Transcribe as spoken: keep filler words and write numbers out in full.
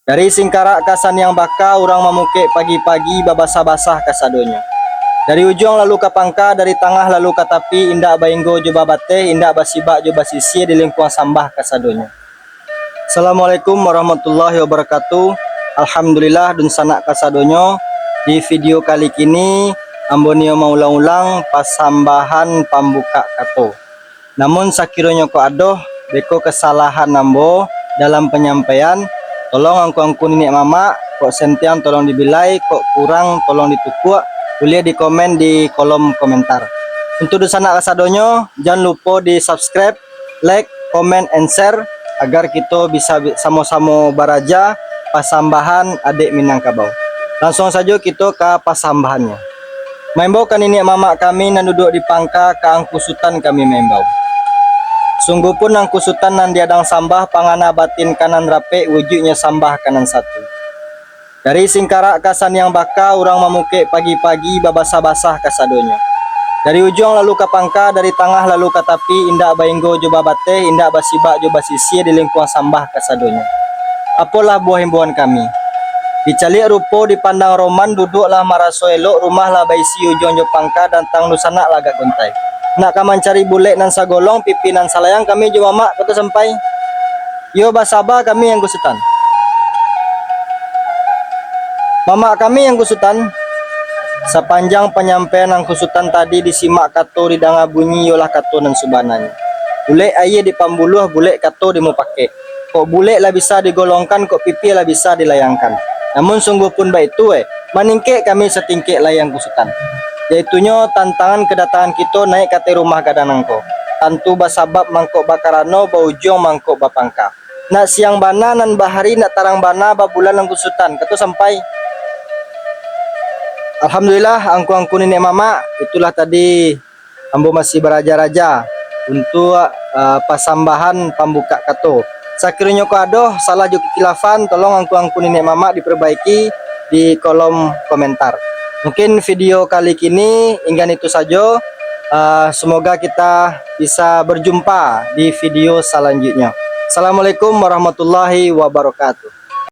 Dari Singkarak ka Saniang Baka, urang mamukek pagi-pagi, babasah-basah kasadonyo. Dari ujuang lalu ka pangka, dari tangah lalu ka tapi, indak bainggo jo babateh, indak basibak jo basisia, di lingkuang sambah kasadonyo. Assalamualaikum warahmatullahi wabarakatuh. Alhamdulillah, dunsanak kasadonyo, di video kali kini, ambo nio maulang-ulang pasambahan pambukak kato. Namun sakironyo kok adoh beko kasalahan ambo dalam panyampaian, tolong angku-angku niniak mamak, kok sentiang tolong dibilai, kok kurang tolong ditukuak, buliah dikomen di kolom komentar. Untuk dunsanak kasadonyo, jan lupo di-subscribe, like, comment, and share, agar kito bisa bi-, samo-samo baraja pasambahan Adek Minangkabau. Langsuang sajo kito ka pasambahannyo. Maimbau ka niniak mamak kami nan duduak di pangka, ka Angku Sutan kami maimbau. Sungguah pun Angku Sutan nan diadang sambah, pangana batin ka nan rapek, wujuiknyo sambah ka nan satu. Dari Singkarak ka Saniang Baka, urang mamukek pagi-pagi, babasah-basah kasadonyo. Dari ujuang lalu ka pangka, dari tangah lalu ka tapi, indak bainggo jo babateh, indak basibak jo basisia, di lingkuang sambah kasadonyo. Apolah buah imbauan kami? Dicaliak rupo, dipandang roman, duduak lah maraso elok, rumah lah baisi ujuang jo pangka, dantang dunsanak lah agak gontai. Nak ka mancari bulek nan sagolong, pipi nan salayang, kami jo mamak kato sampai. Iyo, basaba kami, Angku Sutan. Mamak kami, Angku Sutan. Sapanjang panyampaian Angku Sutan tadi disimak kato, didanga bunyi, iyolah kato nan subananyo. Bulek aia di pambuluah, bulek kato di mupakek. Kok bulek lah bisa digolongkan, kok pipi lah bisa dilayangkan. Namun sungguah pun baitu, eh, maningkek kami satingkek lai, Angku Sutan. Yaitunyo tantangan kadatangan kito naik ka ateh rumah gadang nangko. Tantu basabab mangkok bakarano, baujuang mangkok bapangka. Nak siang bana nan bahari, nak tarang bana babulan, Angku Sutan, kato sampai. Alhamdulillah, angku-angku niniak mamak, itulah tadi ambo masih baraja-raja untuak, eh, pasambahan pambukak kato. Sakironyo ko ado salah jo kekilafan, tolong angku-angku niniak mamak diperbaiki di kolom komentar. Mungkin video kali kini inggan itu sajo. Eh, semoga kita bisa berjumpa di video selanjutnya. Assalamualaikum warahmatullahi wabarakatuh.